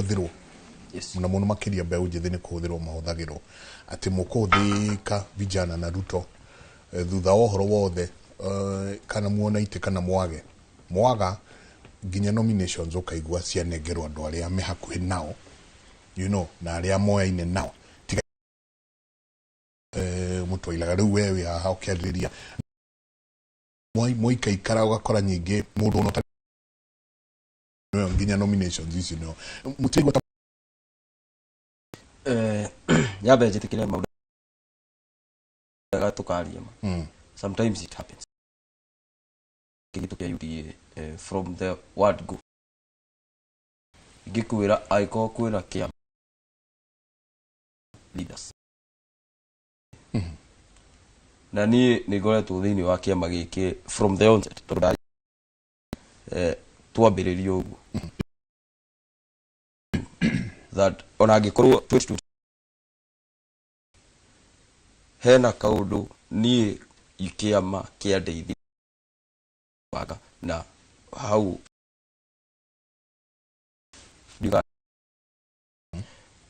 Kũhũthĩrwo mũno mũno makĩria mbeũ njĩthĩ nĩ kũhũthĩrwo mahũthagĩrwo atĩ mũkũhũthĩka vijana na Ruto. Thutha wa ũhoro wothe, kana muona itĩ kana mwage mwaga nginya nominations ũkaigua cianengerwo andũ arĩa me hakuhĩ nao na arĩa moyaine nao. Tiga mũtwailaga rĩu we wĩ haha ũkĩarĩrĩria mũikaikara ũgakora nyingĩ mũndũ ona ũtarĩ nginya nominations icio nĩo mũtiraigua ta Nyambe njĩtĩkĩre maũndũ wega tũkaria ma. Sometimes it happens. Kĩgĩtũ kĩa UDA, from the word go, ingĩkwĩra angĩkorwo kwĩna kĩama leaders na niĩ nĩ ngoretwo thĩinĩ wa kĩama gĩkĩ from the onset, tondũ ndarĩ twambĩrĩria ũguo that ona angĩkorwo 2020 hena kaũndũ niĩ kĩama kĩandeithia banga na hau ndiuga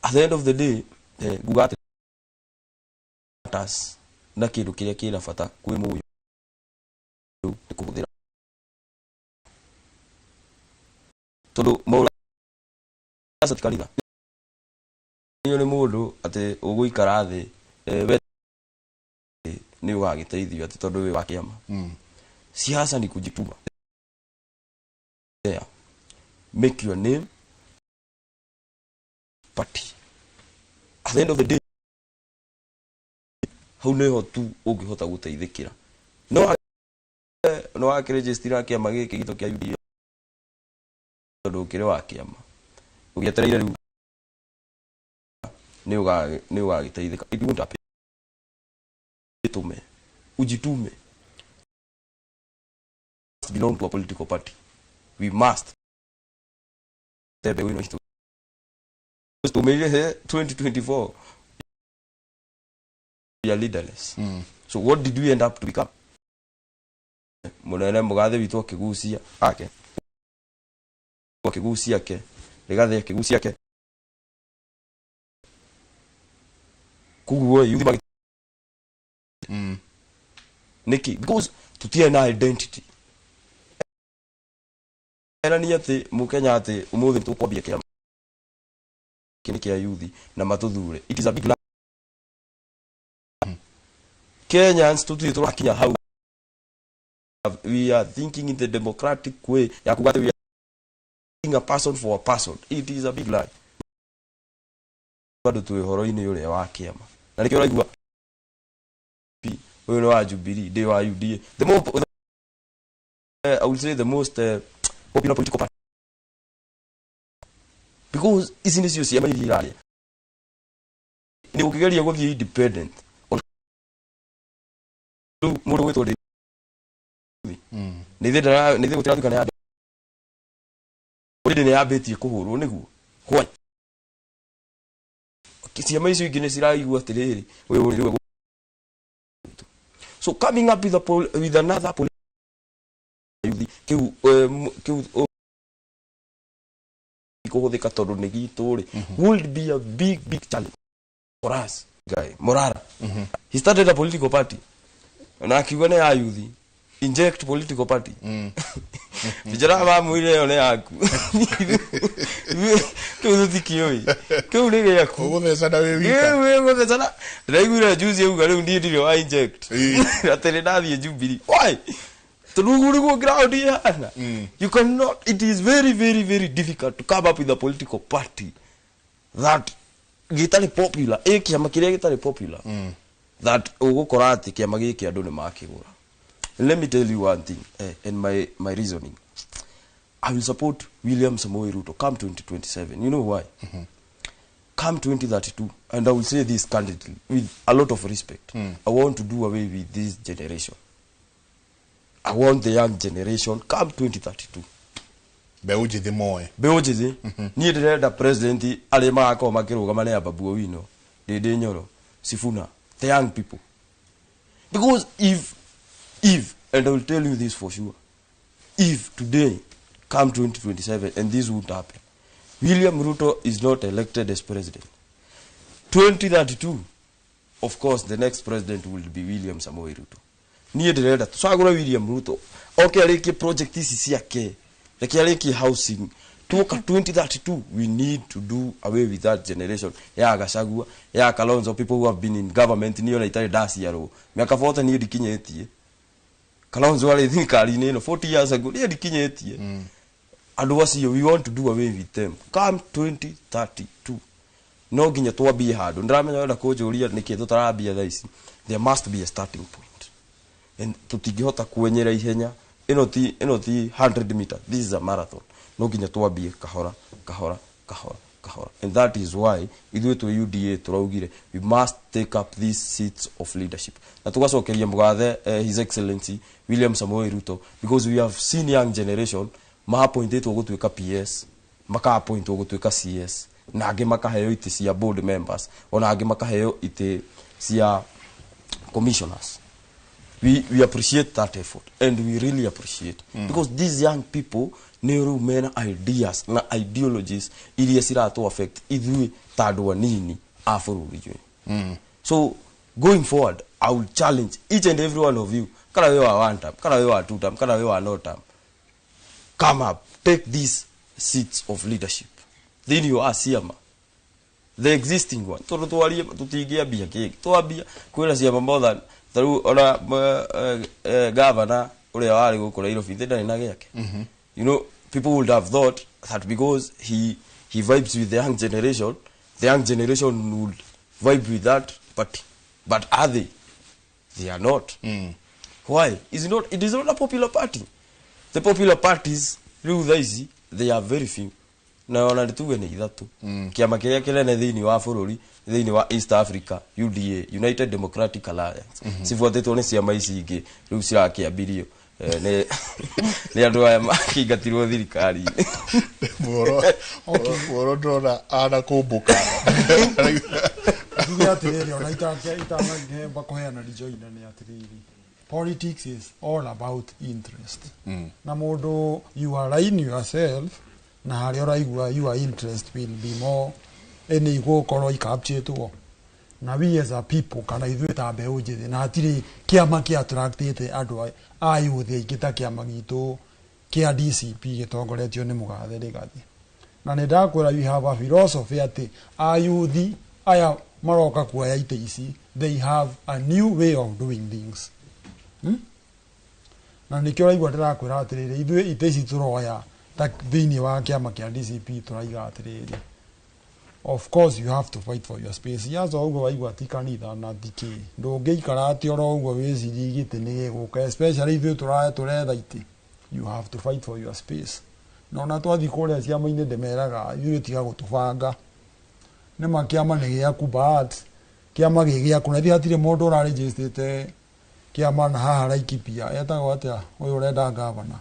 at the end of the day, nguga atĩ matters na kĩndũ kĩrĩa kĩna bata kwĩ mũyũ nĩ kũhũthĩra tondũ maũndũ ti kanitha nĩ mũndũ atĩ ũgũikara thĩ, we nĩ ũgagĩteithio atĩ tondũ wĩ wa kĩama. Siasa ni kujituma there, make your name party. At the end of the day, hau nĩho tu ũngĩhota gũteithĩkĩra. No no wakĩrĩgĩstira kĩama gĩkĩ gitũ kĩa UDA tondũ ũkĩrĩ wa kĩama ũgĩetereire rĩu nĩ ũgagĩteithĩka. It won't happen. Jitume, ujitume. Belong to a political party, we must tembe wino itu tumeire 2024 we are leaderless. So what did we end up to become? Munene mugathe witũ akĩgucia ake akĩgucia ke Rigathi akĩgucia ke koguo yuthi magi nĩkĩ? Because tũtirĩ na identity erani atĩ mũkenya atĩ ũmũthĩ tũkwambia kĩama kĩ nĩ kĩa yuthi na matũthure. It is a big lie. Kenyans tũtirĩ tũrakinya hau. We are thinking in the democratic way ya kuga atĩ we are thinking a person for a person. It is a big lie. Bado twĩ ũhoro-inĩ ũrĩa wa kĩama na nĩkĩo ũraigua ũyũ nĩ wa Jubilee, ndĩ wa UDA, the more I would say the most popular political party, because ici nĩcio ciama iria irarĩa nĩ ũkĩgeria gũthiĩ independent. Rĩu mũndũ gwĩtwo nĩ ithuĩ nĩ ithuĩ gũtiratuĩka nĩ already nĩ yambĩtie kũhũrwo nĩguo why ciama icio ingĩ nĩ ciraigua atĩrĩrĩ ũyũ rĩ nĩwe. So coming up with, a pol with another youth kĩu kĩu kũhũthĩka tondũ nĩ gitũ rĩ would be a big big challenge for us. Guy Morara, he started a political party na akiuga nĩ ya youth, inject political party. Vijana mamwire ĩyo nĩ yaku, kĩu tũtikĩũĩ, kĩu nĩ gĩaku. Ũgũthecana wĩ wika. Wĩgũthecana. Ndĩraiguire juzi auga rĩu niĩ ndirĩ wa inject atĩ nĩ ndathiĩ Jubilee. Why? Tondũ ũguo nĩguo ground ihana. You cannot, it is very very very difficult to come up with a political party that gĩtarĩ popular, ĩ kĩama kĩrĩa gĩtarĩ popular that ũgũkora atĩ kĩama gĩkĩ andũ nĩ makĩgũra. Let me tell you one thing, and my reasoning: I will support William Samoei Ruto come 2027. You know why? Come 2032, and I will say this candidly with a lot of respect, I want to do away with this generation. I want the young generation come 2032. Mbeũ njĩthĩ moe. Mbeũ njĩthĩ. Niĩ ndĩrenda president arĩa magakorwo makĩrũgama nĩ Babu Owino, Ndindi Nyoro, Sifuna, the young people, because if, and I will tell you this for sure, if today come 2027, and this won't happen, William Ruto is not elected as president 2032, of course the next president will be William Samoei Ruto. Niĩ ndĩrenda tũcagũre William Ruto oke arĩkie project ici ciake, reke arĩkie housing. Tuoka 2032, we need to do away with that generation ya Gachagua, ya Kalonzo, people who have been in government. Niĩ ona itarĩ ndaciarwo, mĩaka 40 niĩ ndikinyĩtie. Kalonzo arĩ thirikari-inĩ ĩno 40 years ago, niĩ ndikinyĩtie. Andũ acio, we want to do away with them come 2032. No nginya twambie handũ. Ndĩramenya wenda kũnjũria nĩkĩ tũtarambia thaa ici. There must be a starting point and tũtingĩhota kwenyera ihenya. Ĩno ti 100 meter, this is a marathon. No nginya twambie kahora kahora kahora kahora, and that is why ithuĩ twĩ UDA tũraugire we must take up these seats of leadership na tũgacokeria mũgathe His Excellency William Samoei Ruto, because we have seen young generation maappointĩtwo gũtuĩka PS, makaappointwo gũtuĩka CS, na angĩ makaheo itĩ cia board members, ona angĩ makaheo itĩ cia commissioners. We appreciate that effort and we really appreciate because these young people nĩ rĩu mena ideas na ideologies iria ciratũ affect ithuĩ ta andũ anini a bũrũri ũyũ. So going forward, I will challenge each and every one of you, kana wĩ wa one term, kana wĩ wa two term, kana wĩ wa no term, come up, take these seats of leadership thĩinĩ wa ciama, the existing one, tondũ twarie tũtingĩambia kĩngĩ. Twambia kwĩna ciama more than tarĩu ona gavana ũrĩa warĩ gũkũ Nairobi thĩ ndarĩ na gĩake. People would have thought that because he vibes with the young generation, the young generation would vibe with that party, but are they? They are not. Why is it not? It is not a popular party. The popular parties rĩu thaa ici, they are very few, na ona nĩ tuge nĩ ithatũ. Kĩama kĩrĩa kĩnene thĩinĩ wa bũrũri, thĩinĩ wa East Africa, UDA, United Democratic Alliance, cibuatĩtwo nĩ ciama ici ingĩ rĩu cirakĩambirio nĩ andũ aya makĩingatirwo thirikari-inĩ. Muoro ndĩrona anakũmbũka. Njuge atĩrĩrĩ, ona itanahemba kũheana rejoinder, nĩ atĩrĩrĩ, politics is all about interest, na mũndũ you align yourself na harĩa ũraigua your interest will be more, ĩnĩ igũkorwo ikapchĩtwo. Na we as a people, kana ithuĩ ta mbeũ njĩthĩ, na hatirĩ kĩama kĩ attractĩte andũ a youth aingĩ ta kĩama gitũ kĩa DCP gĩtongoretio nĩ mũgathe Rigathi. Na nĩ ndakwĩra, we have a philosophy atĩ ayuthi aya maroka kuoya itĩ ici, they have a new way of doing things, Na nĩkĩo ũraigua ndĩrakwĩra atĩrĩrĩ, ithuĩ itĩ ici tũroya ta thĩinĩ wa kĩama kĩa DCP, tũraiga atĩrĩrĩ, of course you have to fight for your space. Yazo ũguo waigua ti kanitha na ti kĩ, ndũngĩikara atĩ oro ũguo wĩcirie gĩtĩ nĩ gĩgũka, especially ithuĩ tũretha itĩ. You have to fight for your space. Na ona twathiĩ kũrĩa ciama-inĩ, ndĩmeraga ithuĩ tiga gũtũbanga, nĩma kĩama nĩ gĩaku, but kĩama gĩ gĩaku na ithuĩ hatirĩ mũndũ ũrarĩnjĩstĩte kĩama. Na haha Laikipia etagwo atĩa ũyũ ũrenda gavana?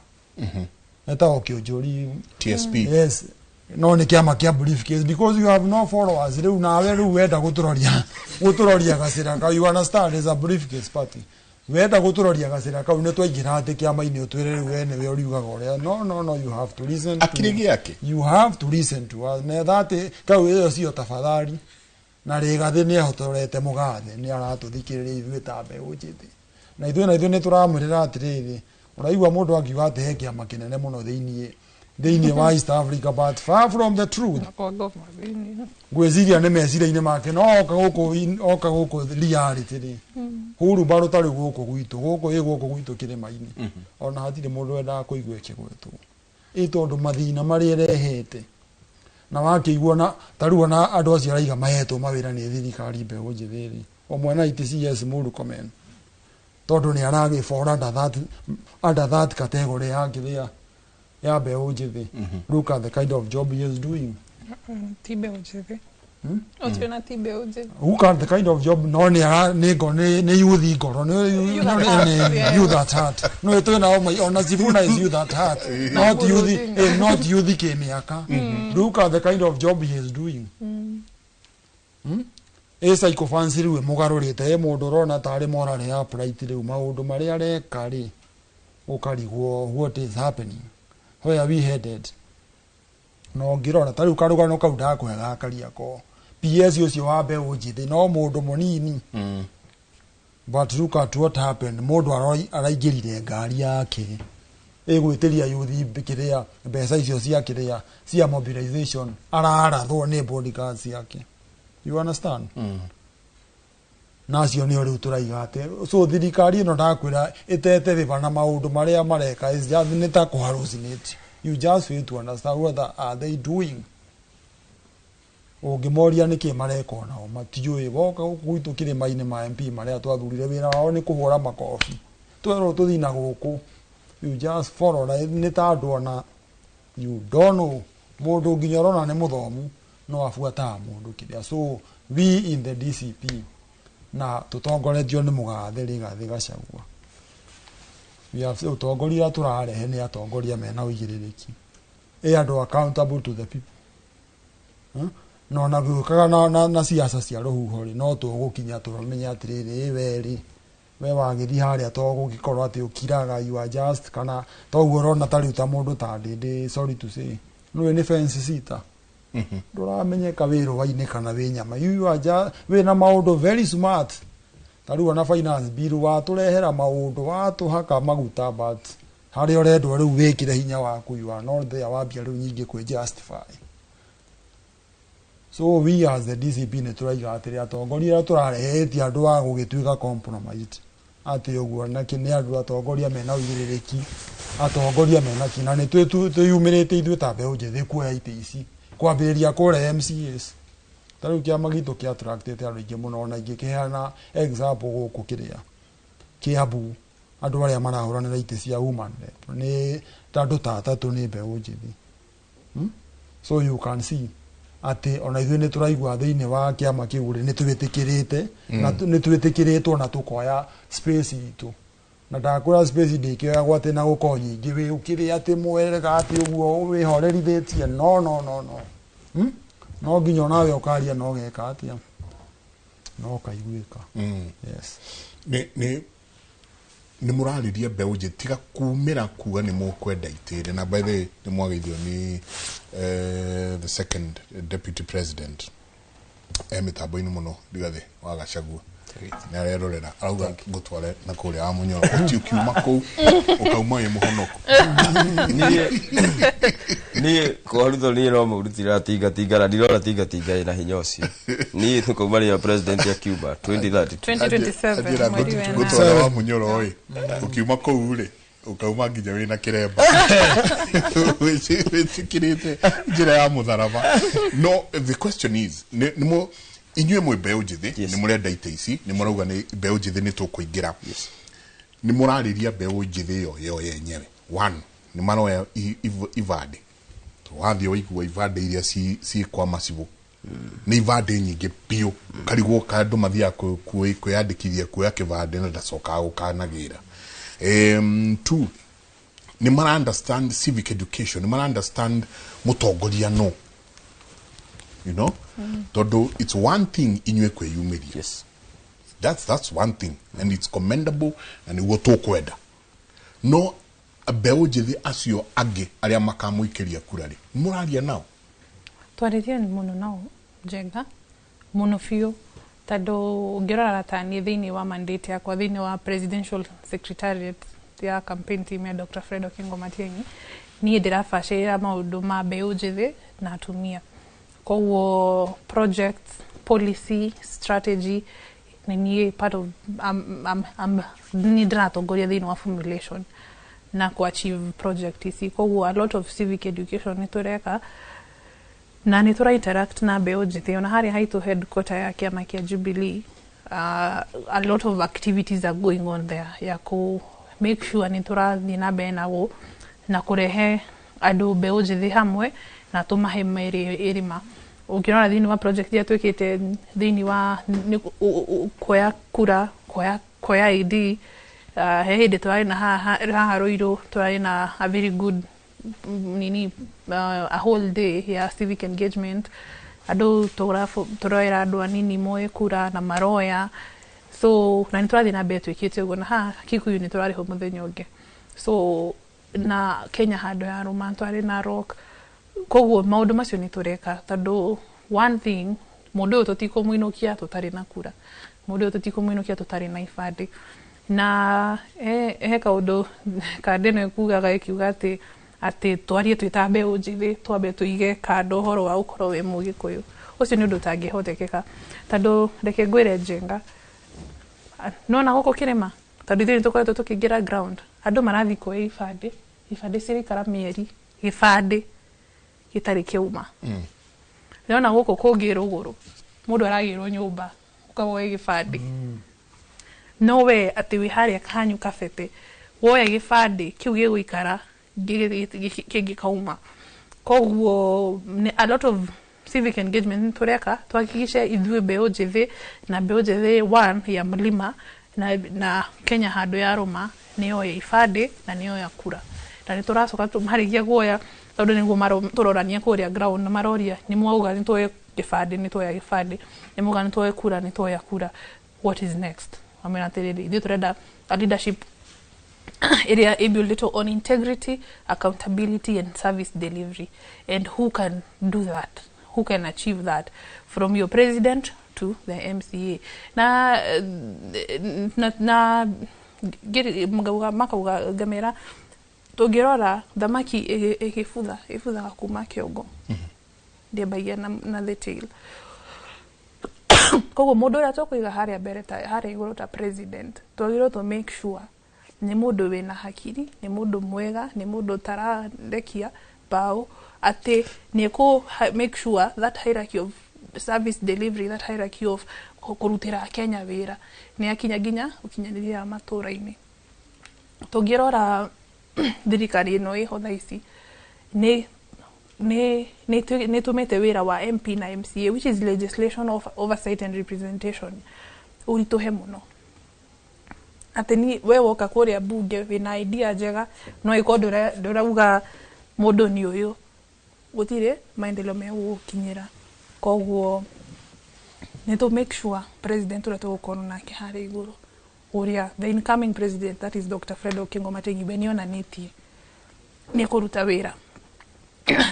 Etagwo Kĩũnjũri. TSP. Yes, no nĩ kĩama kĩa briefcase because you have no followers. Rĩu nawe rĩu wenda gũtũroria gacĩra kau, you understand, is a briefcase party. Wenda gũtũroria gacĩra kau, nĩ twaingĩra atĩ kĩama-inĩ ũtwĩre rĩu we nĩwe ũriugaga ũrĩa. No, no, no, you have to listen to Akĩrĩ gĩake. You have to listen to us na that kau ĩyo cio tafadhali. Na Rigathĩ nĩ ehotorete, mũgathe nĩ aratũthikĩrĩria ithuĩ ta mbeũ njĩthĩ, na ithuĩ nĩ tũramwĩrĩra atĩrĩrĩ, ũraigua mũndũ akiuga atĩ he kĩama kĩnene mũno thĩinĩ wa East Africa, but far from the truth. Ngwĩciria nĩ meciria-inĩ make, no oka gũkũ reality rĩ, hurumbarũ tarĩu gũkũ gwitũ, gũkũ ĩ gũkũ gwitũ kĩrĩma-inĩ, ona hatirĩ mũndũ wendaga kũigua ĩkĩgwetwo, ĩ tondũ mathĩna marĩa ĩrehete na wakĩigua na tarĩu ona andũ acio araiga mahetwo mawĩra nĩ thirikari, mbeũ njĩthĩ rĩ, ũmwe na itĩ CS Murkomen, tondũ nĩ aragĩbora under that category ya kĩrĩa ya mbeũ njĩthĩ. Look at the kind of job he is doing. Ti mbeũ njĩthĩ ũcio, na ti mbeũ njĩthĩ. Look at the kind of job, no nĩ ara nĩ ngo nĩ youth ngoro nĩ Youth at heart, yeah. Youth at heart, no twĩ nao ona Sifuna is youth at heart, not youth, not youth kĩmĩaka. Look at the kind of job he is doing. Ĩ sycophancy rĩu ĩmũgarũrĩte, ĩ mũndũ ũrona tarĩ morally upright, rĩu maũndũ marĩa areka rĩ, ũkarigwo what is happening, where we headed. Na ũngĩrora ta rĩu karũgano kau ndakũhe ga Kariakoo, PS ũcio wa mbeũ njĩthĩ no mũndũ mũnini, but look at what happened. Mũndũ araingĩrire ngari yake ĩgwĩtĩria youth kĩrĩa mbeca icio cia kĩrĩa cia mobilization, ararathwo nĩ bodyguards ciake, you understand? Na acio nĩo rĩu tũraiga atĩ so thirikari ĩno ndakwĩra ĩtete rĩba na maũndũ marĩa mareka is just nĩ ta kũ hallucinate. You just fail to understand what are they doing. Ũngĩmoria nĩkĩ mareka onao matiũĩ. Woka gũkũ gwitũ kĩrĩma-inĩ, ma MP marĩa twathurire, wĩra wao nĩ kũhũra makobi. Twerwo tũthiĩ na gũkũ, you just follow. Na nĩ ta andũ ona you don't know, mũndũ nginya ũrona nĩ mũthomu no abuataga mũndũ kĩrĩa. So we in the DCP, na tũtongoretio nĩ mũgathe Rigathĩ Gachagua, we have ũtongoria ũrĩa tũrarehe nĩ atongoria mena ũigĩrĩrĩki, ĩ andũ accountable to the people. Huh? Na ona gũkaga na siasa cia rũhuho rĩ, no tũgũkinya tũmenye atĩrĩrĩ, ĩ we rĩ, we wagĩthiĩ harĩa to gũgĩkorwo atĩ ũkiraga, you are just kana toguo ũrona ta rĩu ta mũndũ ta Ndĩndĩ, sorry to say, nĩũĩ nĩ fence sitter, ndũramenyeka wĩ rũa-inĩ kana wĩ nyama. You are just wĩna maũndũ very smart. Ta rĩu ona finance bill watũrehera maũndũ watũhaka maguta, but harĩa ũrendwo rĩu wĩkĩre hinya waku, you are not there. Wambia rĩu nyingĩ kwĩ justify. So we as the DCP nĩ tũraiga atĩrĩ, atongoria arĩa tũrarehe ti andũ a gũgĩtuĩka compromised atĩ ũguo nakĩ, nĩ andũ atongoria mena ũigĩrĩrĩki, atongoria mena ki, na nĩ twĩyumĩrĩte ithuĩ ta mbeũ njĩthĩ kuoya itĩ ici kwambĩrĩria kũrĩa MCAs. Ta rĩu kĩama gitũ kĩa attractĩte andũ aingĩ mũno, ona ingĩkĩheana example gũkũ kĩrĩa Kiambu, andũ arĩa marahũranĩra itĩ cia woman rep nĩ ta andũ ta atatũ nĩ mbeũ njĩthĩ. So you can see atĩ ona ithuĩ nĩ tũraigua thĩinĩ wa kĩama kĩu rĩ, nĩ twĩtĩkĩrĩte na nĩ twĩtĩkĩrĩtwo na tũkoya space itũ. Na ndakwĩra space ndĩkĩoyagwo atĩ na gũkorwo nyingĩ wĩ ũkĩrĩ atĩ mwega atĩ ũguo wĩhorerithĩtie. No, no, no, no. No nginya onawe ũkaria no geka atĩa no kaiguĩka. Yes. Nĩ mũrarĩria mbeũ njĩthĩ tiga kumĩra kuga nĩ mũkwenda itĩrĩ. Na by the way, nĩ mwageithio nĩ the second deputy president e mĩtambo-inĩ mũno, Rigathĩ wa Gachagua, nĩ arerorera, arauga ngũtware na kũrĩa wa Mũnyoro ũti ũkiuma kũu ũkauma wĩ mũhonoku. Niĩ kwarutho niĩ no mũrutire tingatinga na ndirona tingatinga ĩna hinya ũcio. Niĩ tũkauma nĩyo president ya Cuba 2032. 2027 Anjĩra mweri wa ĩnana. ngũtwara wa Mũnyoro ĩ, ũkiuma kũu rĩ, ũkauma nginya wĩna kĩremba wĩtĩkĩrĩte njĩra ya mũtharaba. No the question is, nĩ inyuĩ mwĩ mbeũ njĩthĩ, nĩ mũrenda itĩ ici, nĩ mũrauga nĩ mbeũ njĩthĩ nĩ tũkũingĩra, nĩ mũrarĩria mbeũ njĩthĩ ĩyo yo yenyewe? One, nĩ maroya ibandĩ. Wathiĩ waigua ibandĩ iria ci kwa macibũ nĩ ibandĩ nyingĩ biũ, karigwo ka andũ mathiaga kwĩyandĩkithia kuoya kĩbandĩ na ndacokaga gũkanagĩra. Two, nĩ mara understand civic education? Nĩ mara understand mũtongoria no tondũ it's one thing inyuĩ kwĩyumĩria, that's one thing and it's commendable na nĩguo tũkwenda, no mbeũ njĩthĩ acio angĩ arĩa makamũikĩria kura rĩ, mũraria nao? Twarĩtie mũno nao, Njenga, mũno biũ, tondũ ũngĩrora ta niĩ thĩinĩ wa mandate yakwa thĩinĩ wa presidential secretariat ya campaign team ya Dr. Fred Okengo Matiang'i, niĩ ndĩrabacĩrĩra maũndũ ma mbeũ njĩthĩ na atumia. Koguo projects, policy, strategy nĩ niĩ part of niĩ ndĩratongoria thĩinĩ wa formulation na ku achieve project ici. Koguo a lot of civic education nĩ tũreka na nĩ tũra interact na mbeũ njĩthĩ. Ona harĩa haitũ headquarter ya kĩama kĩa Jubilee, a lot of activities are going on there ya ku make sure nĩ tũrathiĩ na mbere na kũrehe andũ mbeũ njĩthĩ hamwe na tũmahe mĩrĩ ĩrĩma. Ũngĩrora thĩinĩ wa project iria twĩkĩte thĩinĩ wa nĩ kuoya kura, kuoya ID, he hĩndĩ tũrarĩ na haha Ruiru, tũrarĩ na a very good nini, a whole day ya civic engagement. Andũ tũroera andũ anini moe kura na maroya. So na nĩ tũrathiĩ na mbere twĩkĩte ũguo, na haha Kikuyu nĩ tũrarĩhwo mũthenya ũngĩ. So na Kenya handũ ya rũma twarĩ na rock. Koguo maundu macio ni tureka tondu one thing mundu uyu tutikumwinukia tutari na kura, mundu uyu tutikumwinukia tutari na ibandĩ. Na he kaundu kande ĩno ĩkugaga ĩkiuga atĩ twarie twĩ ta mbeũ njĩthĩ twambe tũige kando ũhoro wa gũkorwo wĩ mũgĩkũyũ. Ũcio nĩ ũndũ ũtangĩhotekeka tondũ reke ngwĩre Njenga, nona gũkũ kĩrĩma tondũ ithuĩ nĩtũkoretwo tũkĩingĩra ground, andũ marathiĩ kuoya ibandĩ, ibandĩ ciraikara mĩeri gĩbandĩ gĩtarĩ kĩauma. Nĩwona gũkũ kũngĩ rũgũrũ mũndũ aragĩrwo nyũmba ũkawoe gĩbandĩ. No we atĩ wĩ harĩa hanyu kabete woya gĩbandĩ kĩu gĩgũikara kĩngĩkauma. Koguo a lot of civic engagement tũreka tuhakikishe ithuĩ mbeũ njĩthĩ na mbeũ njĩthĩ one ya mlima na Kenya handũ ya rũma nĩyoya ibandĩ na nĩyoya kura. Na nĩtũracoka marĩkia kuoya tondũ nĩguo tũrorania kũrĩa ground na maroria nĩ mwauga nĩ tuoye gĩbandĩ, nĩ tuoya gĩbandĩ, nĩ mwauga nĩ tuoye kura, nĩ tuoya kura, what is next? Amena atĩrĩrĩ, ithuĩ tũrenda a leadership ĩrĩa ĩbuildĩtwo on integrity, accountability and service delivery. And who can do that? Who can achieve that? From your president to the MCA. Na makauga ngamera tũngĩrora thamaki ĩgĩbutha ĩbuthaga kuma kĩongo, ndĩambagia na the tail. Koguo mũndũ ũrĩa tũkũiga harĩa mbere harĩa igũrũ ta president twagĩrĩirwo tũ make sure nĩ mũndũ wĩna hakiri, nĩ mũndũ mwega, nĩ mũndũ ũtararekia mbaũ, atĩ nĩ ekũ make sure that hierarchy of service delivery, that hierarchy of kũrutĩra Kenya wĩra nĩ akinya nginya ũkinyanĩria wa matũra-inĩ. Tũngĩrora thirikari ĩno ĩho thaa ici nĩ nĩ tũmĩte wĩra wa MP na MCA, which is legislation of oversight and representation, ũritũhe mũno. Atĩ ni we woka kũrĩa bunge wĩna idea njega no ĩkorwo ndũrauga mũndũ nĩ ũyũ, gũtirĩ maendeleo megũgũkinyĩra. Koguo nĩ tũ make sure president ũrĩa tũgũkorwo nake harĩa igũrũ, ũrĩa the incoming president, that is Dr. Fred Okengo Matiang'i, nĩ onanĩtie nĩ ekũruta wĩra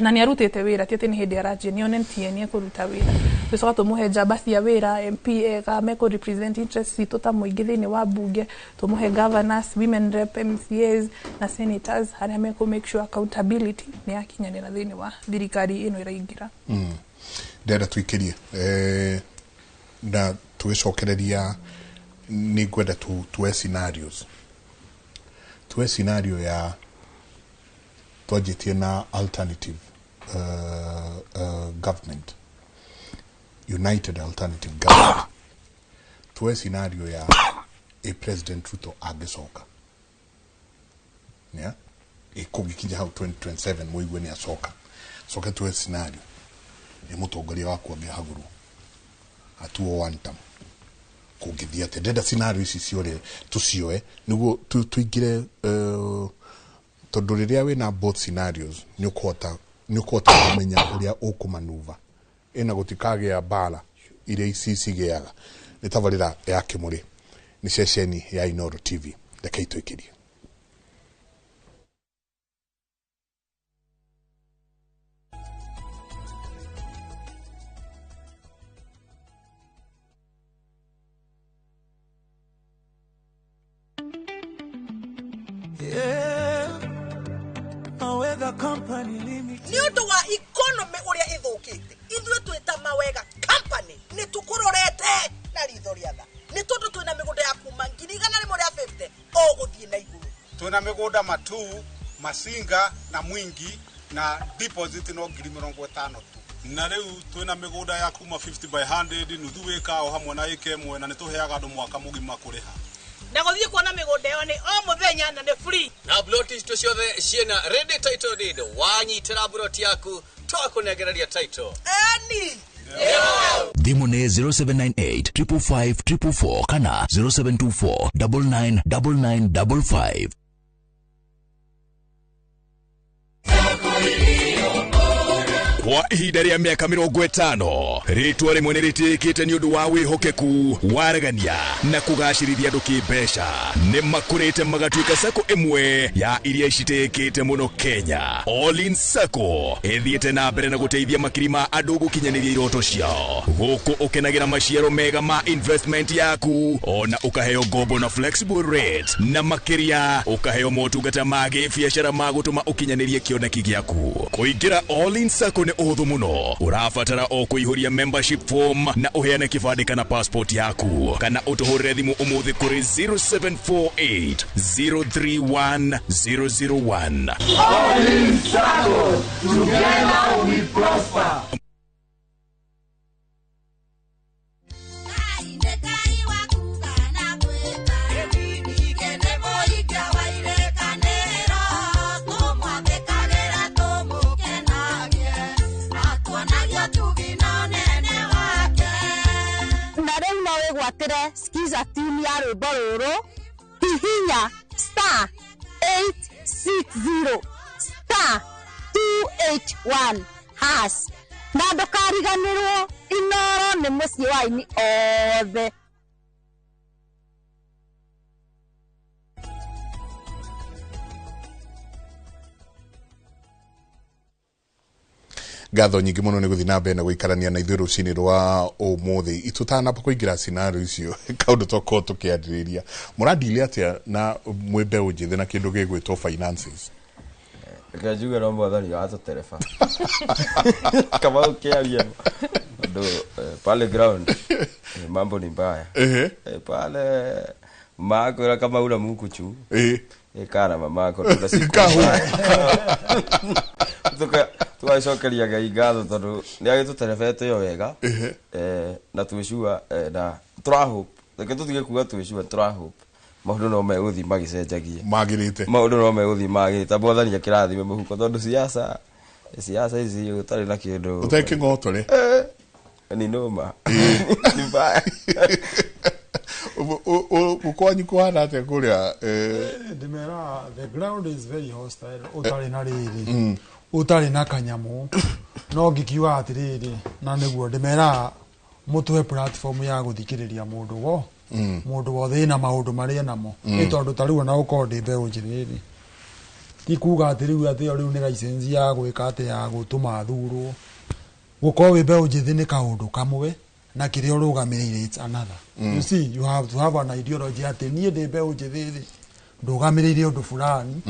na nĩ arutĩte wĩra, ti atĩ nĩ hĩndĩ aranjia, nĩ onetie nĩ ekũruta wĩra. Tũcoka tũmũhe njamba cia wĩra, MP ega mekũ represent interest citũ ta mũingĩ thĩinĩ wa bunge, tũmũhe governors, women rep, MCAs na senators arĩa mekũ make sure accountability nĩ yakinyanĩra thĩinĩ wa thirikari ĩno ĩraingĩra. Ndĩrenda tuikĩrie na tũgĩcokereria nĩ ngwenda tuoe scenarios, tuoe scenario ya twanjĩtie na alternative government, united alternative government. Tuoe scenario ya a President Ruto angĩcoka, yeah? Kũngĩkinya hau 2027 mũigue nĩ acoka coke, tuoe scenario nĩ mũtongoria waku angĩhagũrwo atuo one term, kũngĩthiĩ atĩa? Ndĩrenda scenario ici ciothe tũcioe nĩguo tũingĩre tondũ rĩrĩa wĩna both scenarios nĩ ũkũhota kũmenya ũrĩa ũkũmanuva ĩna gũtikagĩa mbara iria ici cigĩaga. Nĩ tabarĩra ya Kĩmũrĩ, nĩ ceceni ya Inooro TV. Rekei twĩkĩrie. Nĩ ũndũ wa economy ũrĩa ĩthũkĩte, ithuĩ twĩta Mawega Company nĩ tũkũrorete na ritho rĩa tha, nĩ tondũ twĩna mĩgũnda ya kuma 150,000 o gũthiĩ na igũrũ. Twĩna mĩgũnda Matuu, Masinga na Mwingi na deposit no 50,000 tu. Na rĩu twĩna mĩgũnda ya kuma 50 by 100, nuthu ĩka o hamwe na ĩka ĩmwe, na nĩ tũheaga andũ mwaka mũgima kũrĩha. Na gũthiĩ kuona mĩgũnda ĩyo nĩ o mũthenya na nĩ free. Na bloti citũ ciothe ciĩna ready title deed. Wanyitĩra bloti yaku twakũnengereria title. Eni Thimũ nĩ 0798 555 444 kana 0724 999955. Kwa ihinda rĩa mĩaka 50 rĩtwa rĩmwe nĩ rĩtĩĩkĩte nĩ ũndũ wa wĩhokeku, waragania na kũgacĩrithia andũ kĩmbeca. Nĩ makũrĩte magatuĩka sacco ĩmwe ya iria citĩĩkĩte mũno Kenya. All-in Sacco ĩthiĩte na mbere na gũteithia makiri ma andũ gũkinyanĩria iroto ciao, gũkũ ũkenagĩra maciaro mega ma investment yaku, ona ũkaheo ngombo na flexible rate, na makĩria ũkaheo motungata ma gĩbiacara ma gũtũma ũkinyanĩrie kĩoneki gĩaku. Kũingĩra All-in Sacco nĩ ũhũthũ mũno, ũrabatara o kũihũria membership form na ũheane kĩbandĩ kana passport yaku, kana ũtũhũrĩre thimũ ũmũthĩ kũrĩ 0748 031 001. All-in Sacco, together we prosper. Gwatire skiza tune ya rwimbo rũrũ, hihinya star 860 star 281 hash, na ndũkariganĩrwo Inoro nĩ mũciĩ wa aini othe. Ngatho nyingĩ mũno nĩ gũthiĩ na mbere na gũikarania na ithuĩ rũcinĩ rwa ũmũthĩ. Itũtanamba kũingĩra scenario icio, kaũndũ twakorwo tũkĩarĩrĩria, mũrandile atĩa na mwĩ mbeũ njĩthĩ na kĩndũ gĩgwĩtwo finances? Reke njuge no mwathani watũtereba kama ũkĩaria ndo pale ground, mambo ni mbaya. Pale makwĩra kama ura mukuchu kana mamako tugacokeria Ngai ngatho tondũ nĩ agĩtũterebete ĩyo wega, na twĩcua na tũrahope, reke tũtige kuga twĩcua, tũrahope maũndũ no megũthiĩ magĩcenjagie, magĩrĩte, maũndũ no megũthiĩ magĩrĩte, mwathani akĩrathime mũhuko tondũ siasa siasa ici ũtarĩ na kĩndũ, ũtarĩ kĩng'otore ni noma, ni mbaya. Kwanyu kũhana atĩa kũrĩa? Ndĩmera the ground is very hostile, ũtarĩ na rĩrĩ, ũtarĩ na kanyamũ, no ngĩkiuga atĩrĩrĩ, na nĩguo ndĩmeraga mũtũhe platform ya gũthikĩrĩria mũndũ wo mũndũ wothe ĩna maũndũ marĩa namo, nĩ tondũ ta rĩu ona gũkorwo ndĩ mbeũ njĩthĩ rĩ, ti kuga atĩ rĩu atĩ ĩyo rĩu nĩ license ya gwĩka atĩ ya gũtũma thurwo. Gũkorwo wĩ mbeũ njĩthĩ nĩ kaũndũ kamwe, na kĩrĩa ũrũgamĩrĩire it's another. You see, you have to have an ideology atĩ niĩ ndĩ mbeũ njĩthĩ rĩ, ndũgamĩrĩire ũndũ fulani,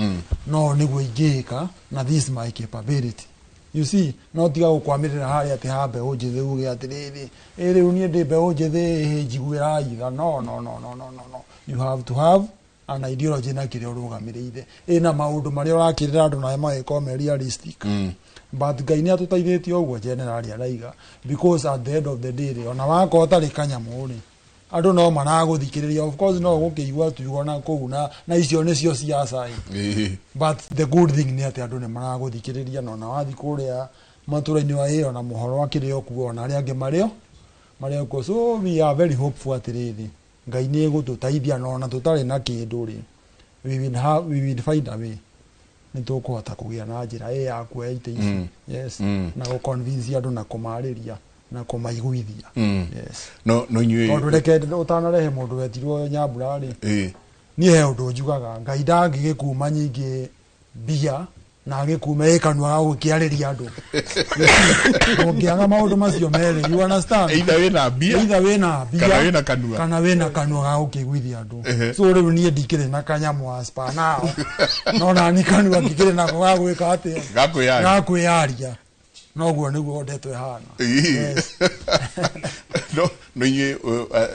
no nĩguo ingĩka, na this is my capability. You see, no tiga gũkwamĩrĩra harĩa atĩ ha mbeũ njĩthĩ uge atĩrĩrĩ, ĩ rĩu niĩ ndĩ mbeũ njĩthĩ, ĩ njiguĩra itha. No, no, no, no, no, no, no. You have to have an ideology na kĩrĩa ũrũgamĩrĩire, ĩna maũndũ marĩa ũrakĩrĩra andũ nayo magĩkorwo me realistic. But Ngai nĩ atũteithĩtie ũguo generally araiga, because at the end of the day rĩ, ona wakorwo ũtarĩ kanyamũ rĩ, andũ no maragũthikĩrĩria. Of course no ũgũkĩigua tugo na kũu na icio nĩcio siasa ĩ, but the good thing nĩ atĩ andũ nĩ maragũthikĩrĩria, na ona wathiĩ kũrĩa matũra-inĩ wa ĩ, ona mũhoro akĩrĩ o kuo, ona arĩa angĩ marĩ o kuo. So we are very hopeful atĩrĩrĩ, Ngai nĩ egũtũteithia, na ona tũtarĩ na kĩndũ rĩ, we will find a way, nĩ tũkũhota kũgĩa na njĩra ĩ ya kuoya itĩ ici, yes, na gũ-convince andũ na kũmarĩria na kũmaiguithia, yes. No inyuĩ tondũ reke ũtanarehe mũndũ wetirwo Nyambura rĩ, niĩ he ũndũ njugaga, Ngai ndangĩgĩkuma nyingĩ mbia na agĩkume ĩ kanua ga gũkĩarĩria andũ, ũngĩaga maũndũ macio merĩ, you understand? Either wĩna mbia, either wĩna mbia kana wĩna kanua, kana wĩna kanua ga gũkĩiguithia andũ. So rĩu niĩ ndikĩrĩ na kanyamũ as per now, no nani kanua ngĩkĩrĩ nako ga gwĩka atĩa, Ga kwĩyaria. Ga kwĩyaria, noguo nĩguo ndeto ĩhana. Yes. No inyuĩ,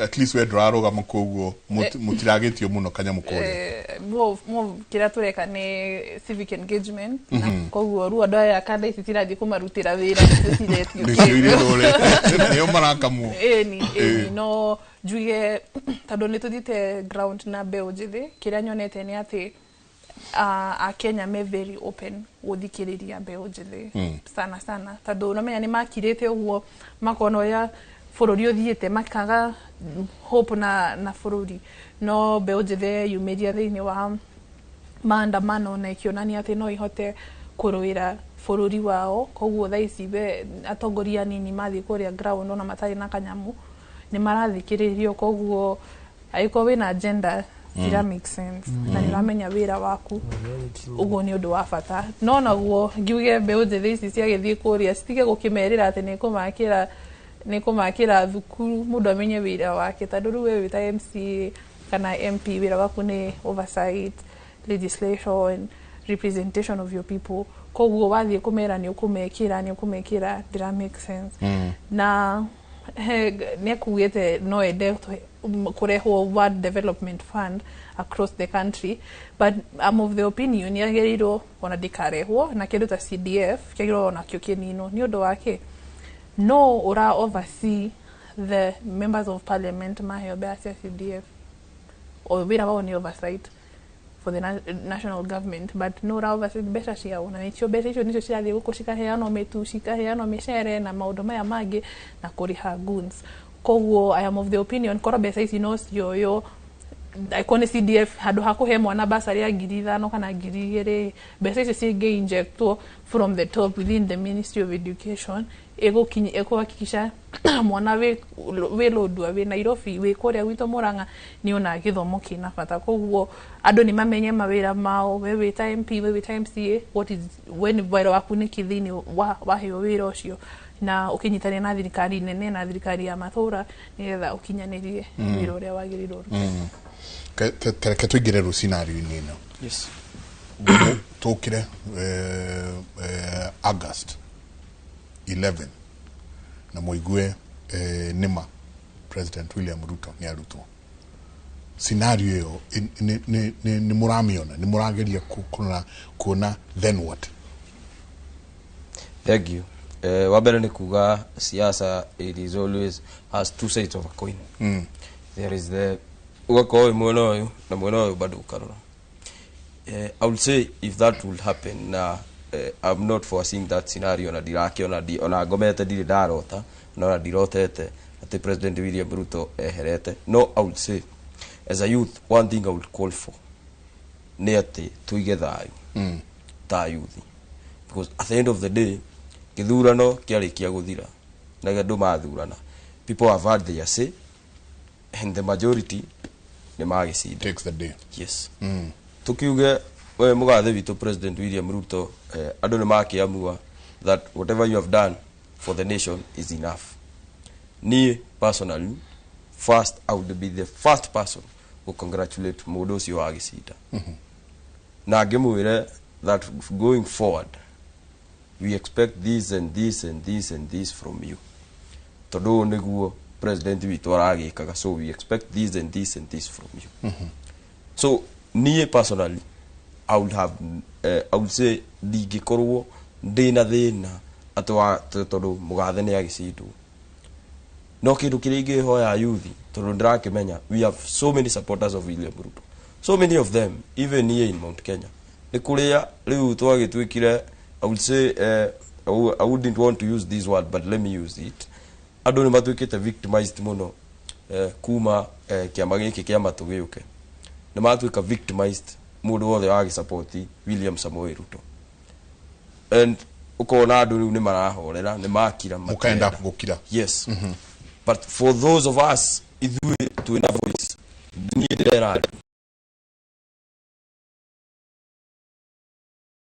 at least we ndũrarũgama, koguo mũtiragĩtio mũno kanyamũ kũrĩa. Mo kĩrĩa tũreka nĩ civic engagement, na koguo rĩu andũ aya kanda ici tirathiĩ kũmarutĩra wĩra, nĩcio ciretio. Nĩcio irĩ rũrĩ nĩo marakamwo. Ĩni, no njuge tondũ nĩ tũthiĩte ground na mbeũ njĩthĩ, kĩrĩa nyonete nĩ atĩ Akenya me very open gũthikĩrĩria mbeũ njĩthĩ, sana sana tondũ ũramenya nĩ makirĩte ũguo, makona ũrĩa bũrũri ũthiĩte, makaga hope na bũrũri. No mbeũ njĩthĩ yumĩria thĩinĩ wa maandamano na ĩkĩonania atĩ no ihote kũrũĩra bũrũri wao. Koguo thaa ici atongoria anini mathiĩ kũrĩa ground ona matarĩ na kanyamu nĩ marathikĩrĩrio. Koguo angĩkorwo wĩna agenda cira make sense na nĩ ũramenya wĩra waku, ũguo nĩ ũndũ wa bata. No naguo ngiuge mbeũ njĩthĩ ici ciagĩthiĩ kũrĩa citige gũkĩmerĩra atĩ nĩ kũmakĩra thukuru, mũndũ amenye wĩra wake, tondũ rĩu we wĩ ta MCA kana MP wĩra waku nĩ oversight, legislation, representation of your people. Koguo wathiĩ kũmera nĩ ũkũmekĩra ndĩra make sense. Na nĩ akugĩte no ende kũrehwo World Development Fund across the country, but I'm of the opinion yagĩrĩirwo ona ndĩkarehwo, na kĩndũ ta CDF kĩagĩrĩirwo onakĩo kĩninwo. Nĩ ũndũ wa kĩ no ũra oversee the members of parliament maheo mbeca cia CDF? O wĩra wao nĩ oversight for the national government, but no ũra oversee mbeca ciao, na nĩcio mbeca icio nĩcio cirathiĩ gũkũ cikaheanwo mĩtu, cikaheanwo mĩcere na maũndũ maya mangĩ na kũrĩha goons. Koguo I am of the opinion korwo mbeca ici no cioywo, angĩkorwo nĩ CDF, handũ ha kũhe mwana basarĩ ya 5,000 kana 2,000, mbeca icio cingĩ injectwo from the top within the Ministry of Education, ĩkũhakikisha mwana wĩ Lodwar, wĩ Nairobi, wĩ kũrĩa gwitũ Murang'a nĩ ona gĩthomo kĩna bata. Koguo andũ nĩ mamenye mawĩra mao. We wĩ ta MP, we wĩ ta MCA, what is we nĩ wĩra waku nĩkĩ thĩinĩ wa waheo wĩra ũcio, na ũkĩnyitanĩra na thirikari nene na thirikari ya matũra nĩgetha ũkinyanĩrie wĩra ũrĩa wagĩrĩirwo ũrute. Reke tũingĩre rũ scenario-inĩ ĩno. Yes. Tũkire August 11 na mũigue nĩma President William Ruto nĩ arutwo. Scenario ĩyo nĩ mũramĩona, nĩ mũrageria kuona then what? Thank you. Wa mbere nĩ kuga siasa, it is always has two sides of a coin. There is the ũgakorwo wĩ mwena ũyũ na mwena ũyũ bado ũkarora. I would say if that would happen na I'm not foreseeing that scenario, na ndirakĩona ona ngomete ndirĩ ndarota na ona ndirotete atĩ President William Ruto eherete. No, I would say as a youth, one thing I would call for nĩ atĩ tũige thayũ ta youth, because at the end of the day gĩthurano kĩarĩkia gũthira na andũ mathurana, people have had their say and the majority nĩ magĩcinda. Takes the day. Yes. Tukiuge we mũgathe witũ President William Ruto, andũ nĩ makĩamua that whatever you have done for the nation is enough. Niĩ personally, first I would be the first person to congratulate mũndũ ũcio wagĩcinda na ngĩmwĩre that going forward we expect this and this and this and this from you, tondũ ũyũ nĩguo president witũ aragĩkaga, so we expect this and this and this from you. So niĩ personally I would have I would say ndingĩkorwo ndĩna thĩna atĩ wa tondũ mũgathe nĩ agĩcindwo. No kĩndũ kĩrĩa ingĩhoya youth, tondũ ndĩrakĩmenya we have so many supporters of William Ruto, so many of them even here in Mount Kenya, nĩ kũrĩa rĩu twagĩtuĩkire, I would say I wouldn't want to use this word, but let me use it, andũ nĩ matuĩkĩte victimized mũno kuma kĩama gĩkĩ kĩa matũ gĩũke, nĩ matuĩka victimized mũndũ wothe wagĩsupport William Samoei Ruto, and ũkona andũ rĩu nĩ marahorera, nĩ makira. Mũkaenda matirenda. Gũkira. Yes, but for those of us ithuĩ twĩna voice, niĩ ndĩrera andũ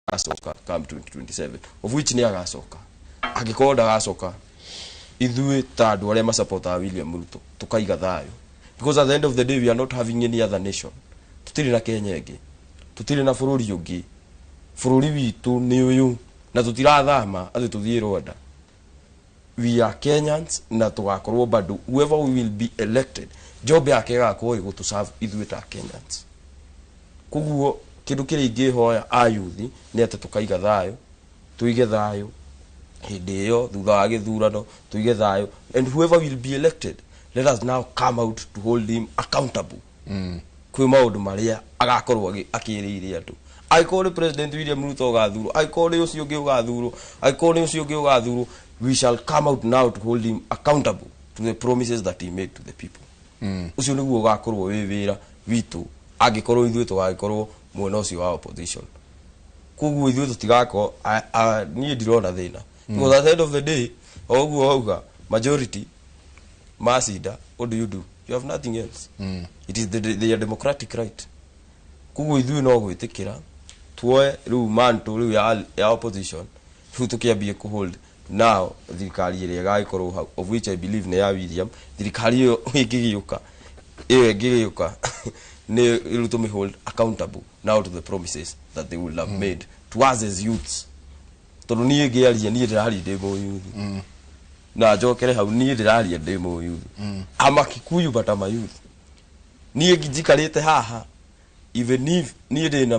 agacoka come 2027, of which nĩ agacoka. Angĩkorwo ndagacoka, ithuĩ ta andũ arĩa masupportaga William Ruto tukaiga thayũ, because at the end of the day we are not having any other nation. Tutirĩ na Kenya ĩngĩ, tutirĩ na bũrũri ũngĩ, bũrũri witũ nĩ ũyũ na tũtirathama atĩ tũthiĩ Rwanda. We are Kenyans na tũgakorwo bado whoever will be elected, job yake ĩgakorwo ĩgũtũserve ithuĩ ta Kenyans. Koguo kĩndũ kĩrĩa ingĩhoya ayuthi nĩ atĩ tũkaiga thayũ, tũige thayũ hĩndĩ ĩyo thutha wa gĩthurano, tũige thayũ, and whoever will be elected, let us now come out to hold him accountable kwĩ maũndũ marĩa agakorwo akĩrĩire andũ. Angĩkorwo nĩ President William Ruto ũgathurwo, angĩkorwo nĩ ũcio ũngĩ ũgathurwo, angĩkorwo nĩ ũcio ũngĩ ũgathurwo, we shall come out now to hold him accountable to the promises that he made to the people. Ũcio nĩguo ũgakorwo wĩ wĩra witũ angĩkorwo ithuĩ tũgagĩkorwo mwena ũcio wa opposition. Koguo ithuĩ tũtigako niĩ ndirona thĩna, because at the end of the day, o ũguo wauga, majority macinda, what do? You have nothing else. It is their democratic right. Koguo ithuĩ no gwĩtĩkĩra tuoe rĩu mantle rĩu ya opposition, rĩu tũkĩambie kũhold now thirikari ĩrĩa ĩgagĩkorwo hau, of which I believe nĩ ya William. Thirikari ĩyo ĩngĩgĩũka, ĩyo ĩngĩgĩũka, nĩ rĩu tũmĩ hold accountable now to the promises that they will have made to us as youths, tondũ niĩ ngĩaria, niĩ ndĩraria ndĩ mũyuthi, na njokere hau, niĩ ndĩraria ndĩ mũyuthi. I'm a Kikuyu, but I'm a youth. Niĩ njikarĩte haha, even if niĩ ndĩna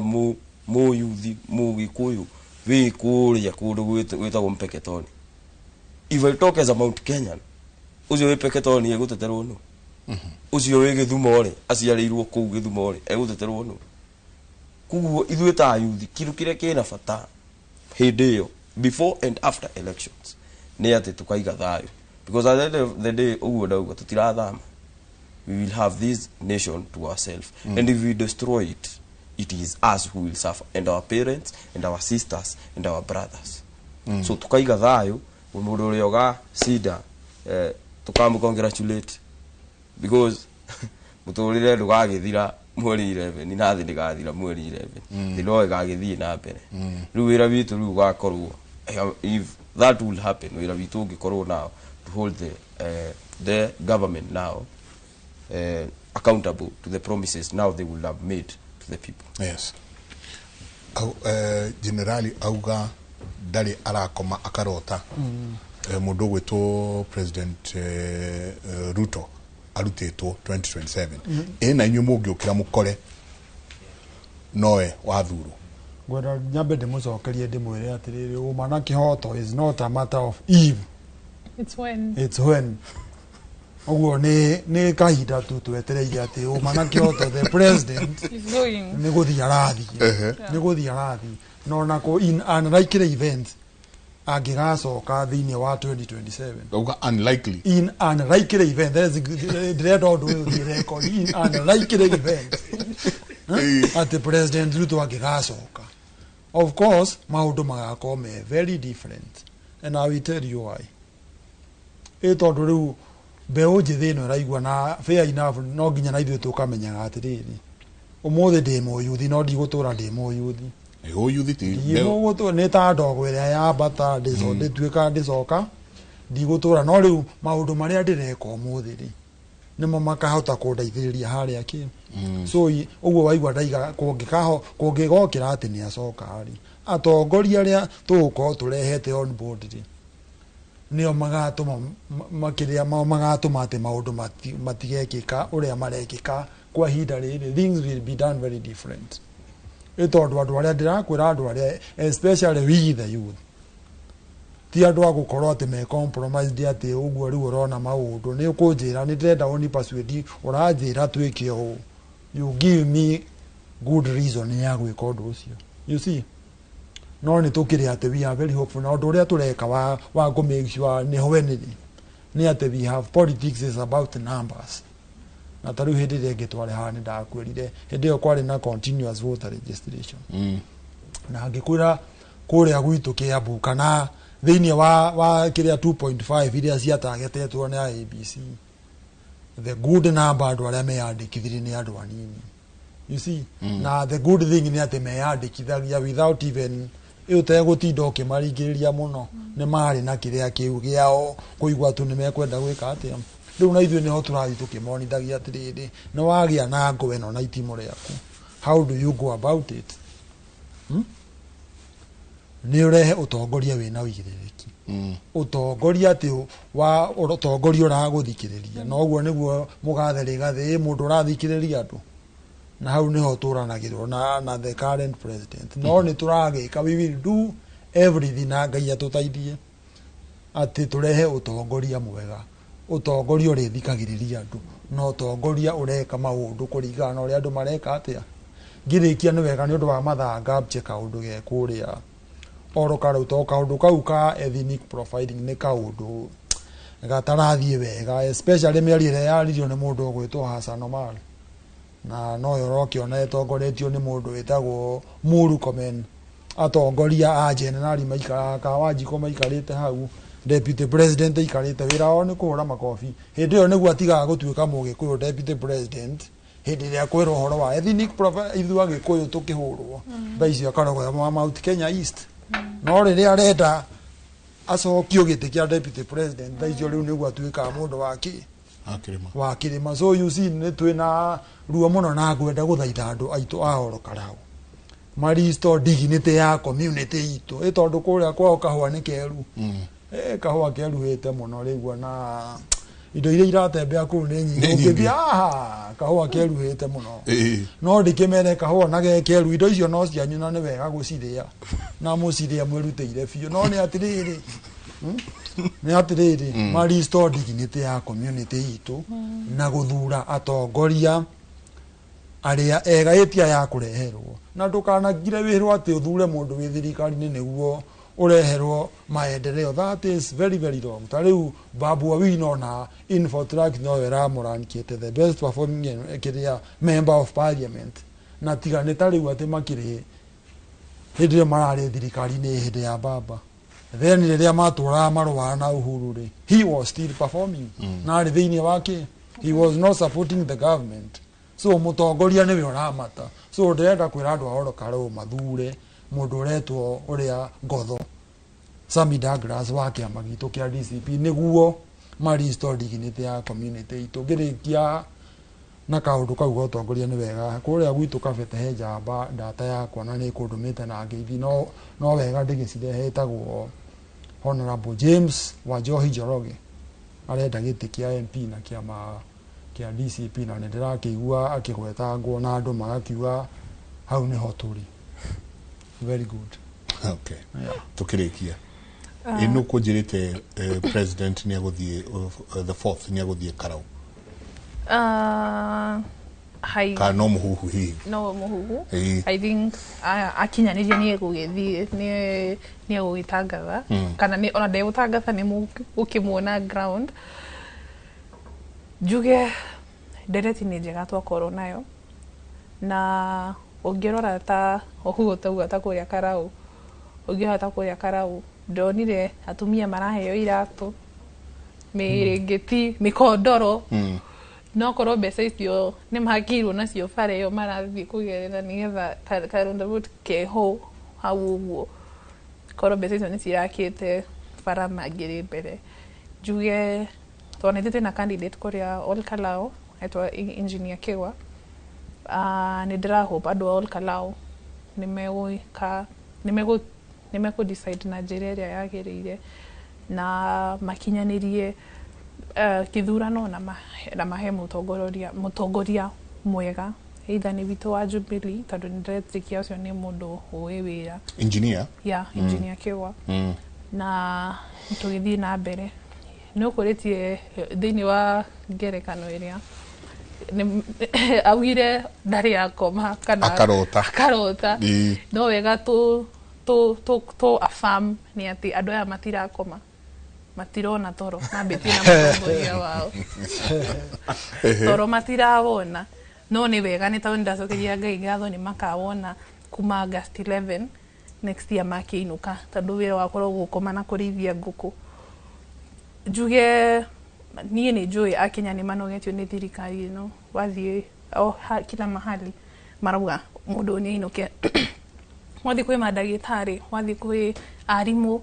mũyuthi mũgĩkũyũ wĩ kũrĩa kũndũ gwĩtagwo Mpeketoni, if I talk as a Mount Kenyan, ũcio wĩ Mpeketoni egũteterwo nũ? Ũcio wĩ Gĩthumo rĩ, aciarĩirwo kũu Gĩthumo rĩ, egũteterwo nũ? Koguo ithuĩ ta yuthi, kĩndũ kĩrĩa kĩna bata hĩndĩ ĩyo, before and after elections, nĩ atĩ tũkaiga thayũ, because at the end of the day, ũguo ndauga, tũtirathama. We will have this nation to ourselves, and if we destroy it, it is us who will suffer, and our parents and our sisters and our brothers. So tukaiga thayũ. Mũndũ ũrĩa ũgacinda, tukamũ congratulate, because mũtũrĩre ndũgagĩthira mweri 11, na thĩ ndĩgathira mweri 11. Thĩ no ĩgagĩthiĩ na mbere. Rĩu wĩra witũ rĩu ũgakorwo, if that will happen, wĩra witũ ũngĩkorwo now to hold the government now accountable to the promises now they will have made to the people. Yes. Au, generali auga ndarĩ arakoma akarota mũndũ ũgwĩtwo President Ruto arutĩtwo 2027. Ĩ na inyuĩ mũngĩũkĩra mũkore nowe wathurwo? Ngwenda nyambe ndĩmũcokerie, ndĩmwĩre atĩrĩrĩ, ũma na kĩhoto is not a matter of if. It's when. It's when. Ũguo nĩ kahinda tu twetereire atĩ ũma na kĩhoto, the president He's going. nĩ gũthiĩ arathiĩ. Nĩ gũthiĩ arathiĩ, na ona kũ in unlikely event angĩgacoka thĩinĩ wa 2027. Auga unlikely. In unlikely event. Ndĩrenda ũndũ ũyũ ũthiĩ record. In unlikely event atĩ President Ruto angĩgacoka, of course maũndũ magakorwo me very different, and I will tell you why. Ĩ tondũ rĩu mbeũ njĩthĩ ĩno ĩraigua na fair enough, no nginya na ithuĩ tũkamenyaga atĩrĩrĩ, ũmũthĩ ndĩ mũyuthi, no ndigũtũra ndĩ mũyuthi. Ũyuthi ti Ndigũgũtũra, nĩ ta ndogo ĩrĩa yambata ndĩtuĩka ndĩcoka, ndigũtũra. No rĩu maũndũ marĩa ndĩreka ũmũthĩ rĩ, nĩmo makahota kũndeithĩrĩria harĩa kĩ. So ũguo waigua ndaiga kũngĩkaho kũngĩgokĩra atĩ nĩ acoka rĩ, atongoria arĩa tũgũkorwo tũrehete on board rĩ, nĩo magatũma makĩria magatũma atĩ maũndũ matigekĩka ũrĩa marekĩka kwa ihinda rĩrĩ. Things will be done very different, ĩ tondũ andũ arĩa ndĩrakwĩra, andũ arĩa, especially we the youth, ti andũ a gũkorwo atĩ me compromised, atĩ ũguo rĩu ũrona maũndũ nĩ ũkũnjĩra nĩ ndĩrenda ũni persuade, ũranjĩra twĩke ũũ, you give me good reason ya gwĩka ũndũ ũcio, you see. No nĩ tũkĩrĩ atĩ we are very hopeful, na ũndũ ũrĩa tũreka wa kũ make sure nĩ when rĩ, nĩ atĩ we have, politics is about numbers. Na ta rĩu hĩndĩ ĩrĩa ĩngĩ twarĩ haha, nĩ ndakwĩrire hĩndĩ ĩyo kwarĩ na continuous voter registration, na ngĩkwĩra kũrĩa gwitũ Kiambu, kana thĩinĩ wa kĩrĩa 2.5 iria ciatagetetwo nĩ IEBC, the good number andũ arĩa meyandĩkithirie nĩ andũ anini, you see. Na the good thing nĩ atĩ meyandĩkithagia without even ũtegũtinda ũkĩmaringĩrĩria mũno. Nĩ marĩ na kĩrĩa kĩu gĩao kũigua tu nĩ mekwenda gwĩka atĩa. Rĩu na ithuĩ nĩho tũrathiĩ tũkĩmonithagia atĩrĩrĩ, nĩ wagĩa na ngũ ĩno na itimũ rĩaku, how do you go about it? Nĩ ũrehe ũtongoria wĩna ũigĩrĩrĩki, ũtongoria atĩ wa ũtongoria ũragũthikĩrĩria, na ũguo nĩguo mũgathe Rigathĩ, ĩ mũndũ ũrathikĩrĩria andũ, na hau nĩho tũranagĩrwo na the current president. No nĩ tũragĩka, we will do everything, na Ngai atũteithie atĩ tũrehe ũtongoria mwega, ũtongoria ũrĩthikagĩrĩria andũ, na ũtongoria ũreka maũndũ kũringana na ũrĩa andũ mareka atĩa. Ngĩrĩkia, nĩ wega nĩ ũndũ wa mathaa, ngambie kaũndũ ge kũrĩa oro karau, to kaũndũ kau ka ethnic profiling nĩ kaũndũ gatarathiĩ wega, especially mĩario ĩrĩa yaririo nĩ mũndũ ũgwĩtwo Hassan Omar, na noyo ũrokĩona ĩtongoretio nĩ mũndũ wĩtagwo Murkomen. Atongoria a generali maikaraga ka Wanjikũ maikarĩte hau, deputy president aikarĩte, wĩra wao nĩ kũhũra makobi. Hĩndĩ ĩyo nĩguo atigaga gũtuĩka Mũgĩkũyũ deputy president, hĩndĩ ĩrĩa kwĩrwo ũhoro wa ethnic profile, ithuĩ Agĩkũyũ tũkĩhũrwo thaa icio akarogoya wa Mount Kenya East. No rĩrĩa arenda acokio gĩtĩ kĩa deputy president, thaa icio rĩu nĩguo atuĩkaga mũndũ wa kĩ? Akĩrĩma. Wa kĩrĩma. So you see, nĩ twĩna ruo mũno na ngwenda gũthaitha andũ aitũ a Oro Karau ma restore dignity ya community itũ, ĩ tondũ kũrĩa kwao kahũa nĩ keru. Kahũa keruhĩte mũno rĩu, ona indo iria iratembea kũu nĩ nyingĩ. Nĩ nyingĩ. Ũngĩthiĩ aha, kahũa keruhĩte mũno. No ndĩkĩmere kahũa na gekeru, indo icio no cianyu na nĩ wega gũcirĩa na mũcirĩa mwĩrutĩire biũ, no nĩ atĩrĩrĩ, nĩ atĩrĩrĩ, ma restore dignity ya community itũ na gũthura atongoria arĩa ega ĩtia ya kũreherwo, na ndũkanagire wĩrwo atĩ ũthure mũndũ wĩ thirikari-inĩ nĩguo ũreherwo maendeleo. That is very very wrong. Ta rĩu Babu Owino na Infotrak noyo ĩramũrankĩte the best performing kĩrĩa member of parliament, na tiga nĩ ta rĩu atĩ makĩrĩ hĩndĩ ĩyo mararĩ thirikari-inĩ hĩndĩ ya baba, then rĩrĩa matũraga marũa na Uhuru rĩ, he was still performing na arĩ thĩinĩ wake, he was not supporting the government. So mũtongoria nĩwe ũramata. So ndĩrenda kwĩra andũ a Oro Karau mathure mũndũ ũretwo ũrĩa Ngotho Sami Douglas wa kĩama gitũ kĩa DCP nĩguo ma restore dignity ya community itũ. Ngĩrĩkia na kaũndũ kau ga ũtongoria, nĩ wega kũrĩa gwitũ Kabete he njamba ndata yakwa na nĩ kũndũmĩte na ngeithi, no wega ndĩgĩcirehe, ĩtagwo Honorable James Wanjohi Njoroge, arenda gĩtĩ kĩa MP na kĩama kĩa DCP, na nĩ ndĩrakĩigua akĩgwetangwo na andũ magakiuga hau nĩho tũrĩ. Very good. Okay, tukĩrĩkia ĩ nũ kũnjĩrĩte president nĩ agũthiĩ, the fourth nĩ agũthiĩ Karau? Hai. Kana no mũhuhu hihi? No mũhuhu. Ĩĩ. I think akinyanĩria nĩ egũgĩthiĩ, nĩ egũgĩtangatha kana nĩ ona ndegũtangatha, nĩ mũgũkĩmuona ground. Njuge ndereti nĩ njega twakorwo nayo, na ũngĩrora ta ũguo tauga ta kũrĩa Karau, ũngĩrora ta kũrĩa Karau ndonire atumia maraheo iratũ, mĩrĩngĩti, mĩkondoro. No korwo mbeca icio nĩ makĩirwo nacio bara ĩyo marathiĩ kũgerera nĩgetha ka roundabout keho hau ũguo, korwo mbeca icio nĩ cirakĩte bara mangĩrĩ mbere. Njuge tondũ nĩ ithuĩ twĩna candidate kũrĩa Ol Kalou etwa Engineer Kĩgwa. Nĩ ndĩra hope andũ a Ol Kalou nĩ megwĩka, nĩ mekũ decide na njĩra ĩrĩa yagĩrĩire na makinyanĩrie kĩthurano na mahe mũtongoria mwega, either nĩ witũ wa Jubilee, tondũ nĩ ndĩretĩkia ũcio nĩ mũndũ ũĩ wĩra. Engineer. Ya, Engineer Kĩgwa. Na tũgĩthiĩ na mbere nĩ ũkũrĩtie thĩinĩ wa ngerekano ĩrĩa augire ndarĩ akoma kana Akarota. Akarota. No wega tũ affirm nĩ atĩ andũ aya matirakoma, matirona toro, mambĩtie na mũtongoria wao, toro matirawona. No nĩ wega nĩ tondũ nĩndacokeria Ngai ngatho nĩ makawona kuma August 11 next year makĩinũka, tondũ wĩra wakorwo gũkoma na kũrĩithia ngũkũ. Njuge niĩ nĩ njũĩ Akenya nĩ manogetio nĩ thirikari ĩno. Wathiĩ o kila mahali marauga mũndũ ũyũ nĩ ainũke. Wathiĩ kwĩ mandagĩtarĩ, wathiĩ kwĩ arimũ,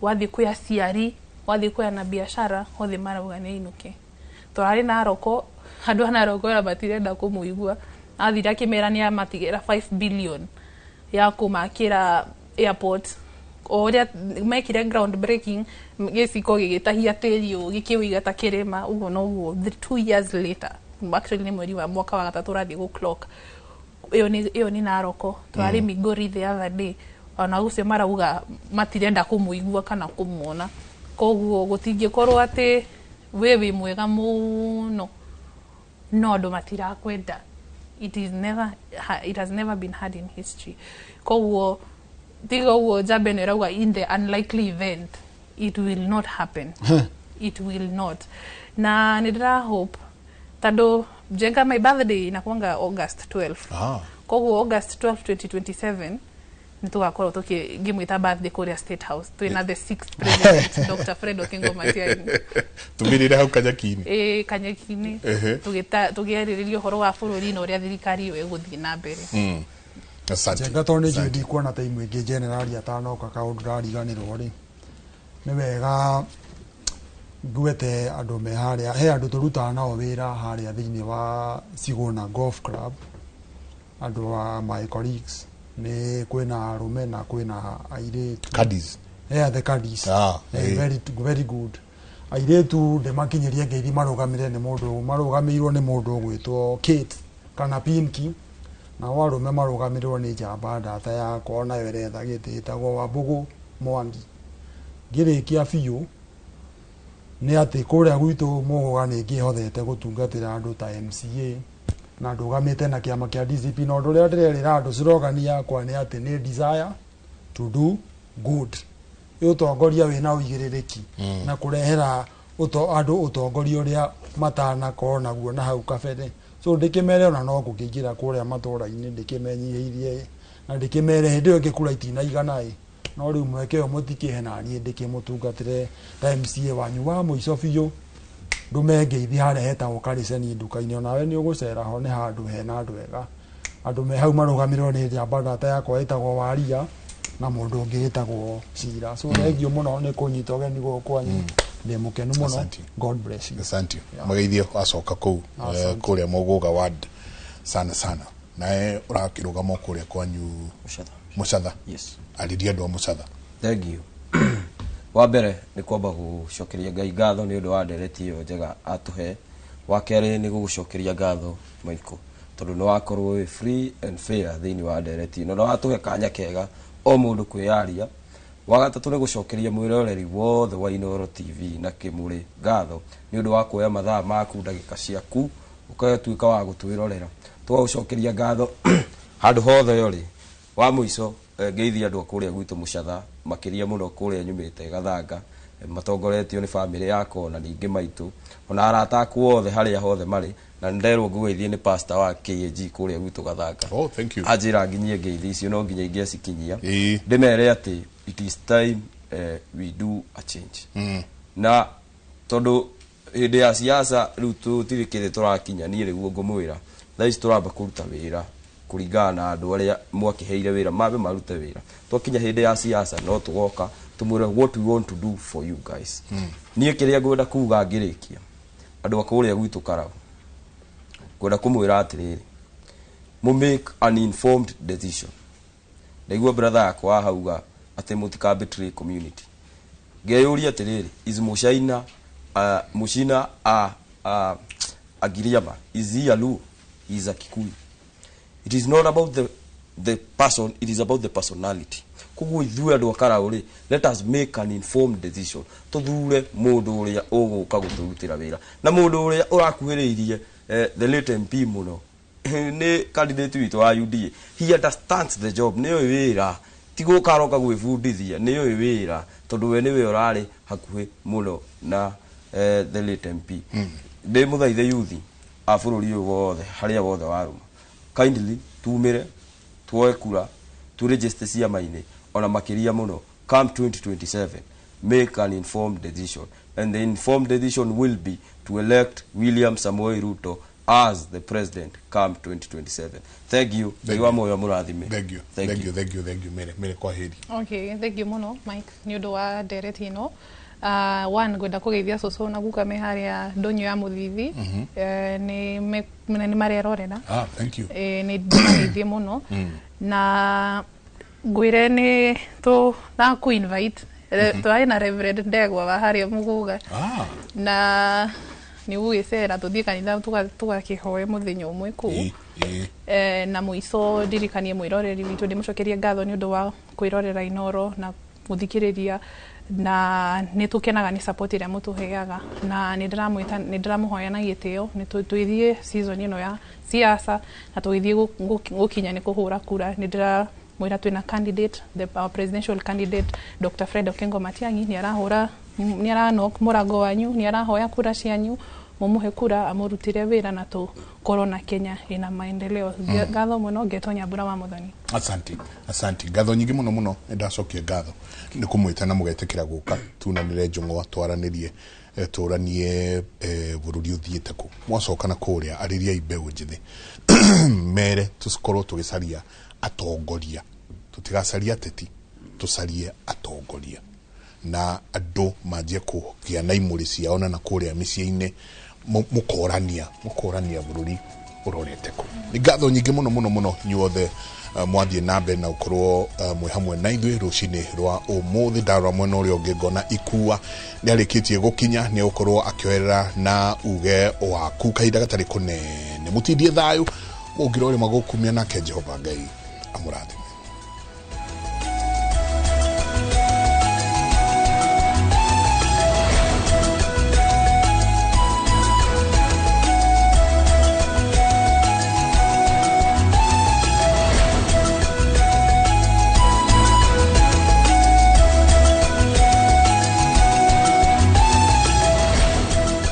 wathiĩ kwĩ aciari, wathiĩ kwĩ anabiashara, othe marauga nĩ ainũke. Tũrarĩ Naroko, andũ a Naroko ona matirenda kũmũigua. Athire akĩmera nĩ amatigĩra 5 billion ya kũmakĩra airport. O ũrĩa mekire ground breaking, gĩciko gĩgĩtahia tĩri ũũ gĩkĩũiga ta kĩrĩma ũguo noguo. 2 years later, actually nĩ mweri wa mwaka wa gatatũ ũrathiĩ gũ clock. Ĩyo nĩ Naroko. Tũrarĩ Migori the other day, ona ũcio marauga matirenda kũmũigua kana kũmuona. Koguo gũtingĩkorwo atĩ we wĩ mwega mũno no andũ matirakwenda. It has never been heard in history. Koguo tiga ũguo njamba ĩno ĩrauga in the unlikely event, it will not happen, it will not. Na nĩ ndĩra hope tondũ Njenga, my birthday inakuanga August 12. Koguo August 12 2027 Nĩ tũgakorwo ngĩmwĩta birthday kũrĩa State House twĩna the sixth president, Dr. Fred Okengo Matiang'i. Tũmĩrĩre hau kanyaki-inĩ. Ĩĩ, kanyeki-inĩ. Tũkĩarĩrĩria ũhoro wa bũrũri na ũrĩa thirikari ĩyo ĩgũthiĩ na mbere. Asante. Njenga tondũ nĩ njũĩ ndikuona time ĩngĩ generali atanoka kaũndũ ndariganĩrwo rĩ, nĩ wega ngwete andũ me harĩa, he andũ tũrutaga nao wĩra harĩa thĩinĩ wa Sigona Golf Club, andũ a my colleagues, nĩ kwĩna arũme na kwĩna airĩtu. Caddies. Yeah, the caddies. Ah, Eh, eh. very, very good. Airĩtu ndĩmakinyĩrie ngeithi, marũgamĩre nĩ mũndũ, marũgamĩirwo nĩ mũndũ ũgwĩtwo Kate kana Pinky, nao arũme marũgamĩrĩrwo nĩ njamba ndata yakwa onayo ĩretha gĩtĩ ĩtagwo Wambũgũ Mwangi. Ngĩrĩkia biũ nĩ atĩ kũrĩa gwitũ Mũgũga nĩ ngĩhothete gũtungatĩra andũ ta MCA na ndũgamĩte na kĩama kĩa DCP, na ũndũ ũrĩa ndĩrerĩra andũ, slogan yakwa nĩ atĩ nĩ desire to do good. Ĩ ũtongoria wĩna ũigĩrĩrĩki na kũrehera andũ ũtongoria ũrĩa matanakorwo naguo na hau kabere. So ndĩkĩmere ona no gũkĩingĩra kũrĩa matũra-inĩ ndĩkĩmenyihĩirie na ndĩkĩmere hĩndĩ ĩyo ĩngĩ kura itinaigana ĩ, no rĩu mweke ũyũ mũtikĩhe naniĩ ndĩkĩmũtungatĩre ta MCA wanyu. Wa mũico biũ, ndũme ngeithi harĩa hetagwo Kariceni nduka-inĩ, onawe nĩ ũgũcera ho, nĩ handũ hena andũ ega, andũ me hau marũgamĩrĩrwo nĩ njamba ndata yakwa ĩtagwo Waria na mũndũ ũngĩ wĩtagwo Cira. So thengiũ mũno nĩ kũnyita ũgeni gũkũ kwanyu, ndĩ mũkenu mũno. Asante. God bless you. Asante. Mageithio acoka kũu Asante. kũrĩa Mũgũga ward sana sana, nawe ũrakĩrũgama o kũrĩa kwanyu Mũcatha. Mũcatha. Yes. Arĩria andũ a Mũcatha. Thank you. Wa mbere nĩ kwamba gũcokeria Ngai ngatho nĩ ũndũ wa ndereti ĩyo njega atũhe. Wa kerĩ nĩ gũgũcokeria ngatho, Michael, tondũ nĩ wakorwo wĩ free and fair thĩinĩ wa ndereti ĩno na watũhe kanya kega o mũndũ kwĩyaria. Wa gatatũ nĩ gũcokeria mwĩroreri wothe wa Inooro TV na Kĩmũrĩ ngatho nĩ ũndũ wa kuoya mathaa maku, ndagĩka ciaku, ũgatuĩka wa gũtwĩrorera. Tũgagũcokeria ngatho handũ hothe ũrĩ. Wa mũico, ngeithia andũ a kũrĩa gwitũ Mũcatha, makĩria mũno kũrĩa nyumĩte Gathanga, matongoretio nĩ bamĩrĩ yakwa na ningĩ maitũ ona arata akwa othe harĩa hothe marĩ, na nderwo ngũgeithie nĩ pastor wa KAG kũrĩa gwitũ Gathanga. Oh, thank you. Anjĩra nginyie ngeithi icio, no nginya ingĩacikinyia. Ĩĩ. Ndĩmere atĩ it is time we do a change na tondũ hĩndĩ ya siasa rĩu tũtirĩ kĩrĩ tũrakinya. Niĩ nĩguo ngũmwĩra thaa ici tũramba kũruta wĩra kũringana na andũ arĩa mwakĩheire wĩra mambe marute wĩra. Twakinya hĩndĩ ya siasa no tũgoka tũmwĩre what we want to do for you guys. Niĩ kĩrĩa ngwenda kuga ngĩrĩkia, andũ a kũrĩa gwitũ Karau, ngwenda kũmwĩra atĩrĩrĩ, mũ make an informed decision. Ndaigua brother yakwa hauga atĩ mũtika betray community. Ngeyũria atĩrĩrĩ, is Muchina a Giriama? Is he a Luo? He is a Kikuyu. It is not about the person, it is about the personality. Koguo ithuĩ andũ a Karau rĩ, let us make an informed decision, tũthure mũndũ ũrĩa ũgũka gũtũrutĩra wĩra na mũndũ ũrĩa ũrakuhĩrĩirie the late MP mũno nĩ candidate witũ wa UDA. He understands the job, nĩ oĩ wĩra, ti gũka aroka gwĩbundithia, nĩ oĩ wĩra tondũ we nĩwe ũrarĩ hakuhĩ mũno na the late MP. Ndĩ mũthaithe yuthi a bũrũri ũyũ wothe, harĩa wothe warũma, kindly tumĩre tuoe kura, tu register ciama-inĩ, ona makĩria mũno come 2027, make an informed decision, and the informed decision will be to elect William Samoei Ruto as the president come 2027. Thank you. Ngai wa muoyo mũrathime. Thank you. Thank Thank you. you, thank you, thank you. Mere mere, kwa heri. Okay, thank you muno, Mike, nĩ ũndũ wa ndereti ĩno. One, ngwenda kũgeithia cũcũ na guka me harĩa ndũnyũ ya mũthithi. Nĩ marerorera. Ah, thank you. Nĩ ndĩmageithie mũno na ngwĩre nĩ tũ na kũ invite twarĩ na Reverend Ndegwa wa harĩa Mũgũga na nĩ gũgĩcera tũthiĩ kanitha tũgakĩhoe mũthenya ũmwe kũu. Ĩ, ĩ. Na mũico ndirikanie mwĩroreri witũ ndĩmũcokerie ngatho nĩ ũndũ wa kwĩrorera Inoro na gũthikĩrĩria, na nĩ tũkenaga nĩ support ĩrĩa mũtũheaga, na nĩ ndĩramwĩta, nĩ ndĩramũhoya na gĩtĩo nĩ twĩthiĩ season ĩno ya siasa na tũgĩthiĩ gũkinya nĩ kũhũra kura, nĩ ndĩramwĩra twĩna candidate, our presidential candidate Dr. Fred Okengo Matiang'i, nĩ arahũra, nĩ aranok mũrango wanyu, nĩ arahoya kura cianyu. Mumuhe kura amurutire wira na tukorwo na Kenya ina maendeleo. Ngatho muno ngetwo Nyambura wa Muthoni. Asanti, asanti, ngatho nyingĩ mũno mũno. Nĩ ndacokia ngatho nĩ kũmwĩta na mũgetĩkĩra gũka tunanĩre njũng'wa, twaranĩrie, tũranie bũrũri ũthiĩte kũ. Mwacoka na kũrĩa arĩriai mbeũ njĩthĩ, mere tũkorwo tũgĩcaria atongoria, tũtigacarie ateti, tũcarie atongoria na andũ manjie kũgĩa na imũrĩ ciao na kũrĩa mĩciĩ-inĩ mũkorania mũkorania bũrũri ũrorete kũ. Nĩ ngatho nyingĩ mũno mũno mũno inyuothe mwathiĩ na mbere na gũkorwo mwĩ hamwe na ithuĩ rũcinĩ rwa ũmũthĩ. Ndarora mwena ũrĩa ũngĩ ngona ikua nĩ arĩkĩtie gũkinya, nĩ egũkorwo akĩoerera na uge waku kahinda gatarĩ kũnene. Mũtindie thayũ, mũngĩra ũrĩ magũkumia nake Jehova Ngai amũrathime.